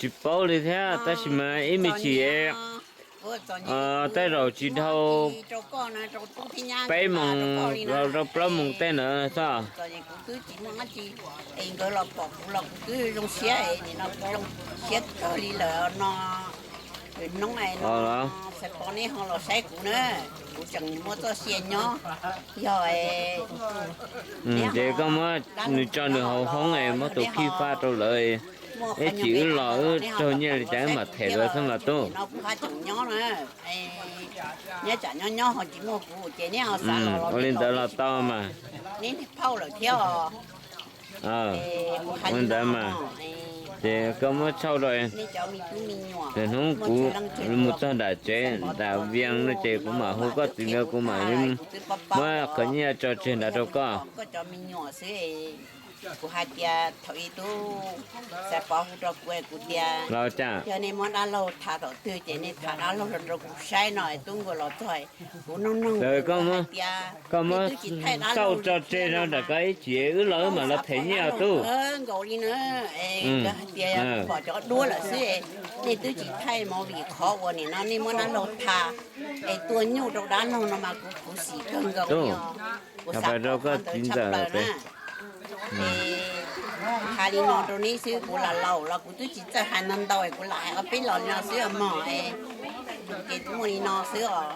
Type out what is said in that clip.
Tsis paub li thiab, tab sis mas ib me chim tej zaum tsis dhau peb moos los rau plaub moos tej ntawd xwb. Kuv twb tsis muaj dab tsi, es nkawd los pom kuv los kuv twb zoo siab, nim no kuv zoo siab kawg li lawm no. Hnub no Xais Pov neb ho los saib kuv na, kuv tseem muaj txoj sia nyob. Yog ces koj muab nws tso nws hauv hoob es muab tus khij faj rau lawv, ib chim wb los wb raug nyiaj li cas wb mam them lawv xwb mas tub. Nyob tsam nyob nyob ho tsis muaj kuv ces neb ho xav los ua li ntawd los tau mas. Neb phauj lawm thiab os. Ua li ntawd mas, ces koj muab tshauj rau. Hnub kuv mus txog nram tsev nram Vias no ces kuv mam hu koj txiv nkawd, kuv mam li muab qhov nyiaj tso tseg ntawd rau koj. Kuv hais tias thaum ub tub Xais Pov hu rau kuv, kuv tias, yog nej muab dab laug tham thaum twg ces nej tham dab laug rau kuv saib no, tub nkaus los txog kuv nug nug tias, koj muab xauj tso tseg no nram ko ib chim wb los wb mam los them nyiaj tub. Nkaus li na, hais tias pom cov duab lawm xwb, nej twb tsis thaij movie qhov uas nim no nej muab dab laug tham es tua nyuj rau dab laug no mas kuv khuv xim kawg nkaus li os. Kuv xav rau koj txiv ntxawm na. Hais li no rau neb xwb, kuv lam laus los kuv twb tsis txawj hais ntau ntau, kuv lam hais ob peb los li no xwb os mog. Ces muaj li no xwb os.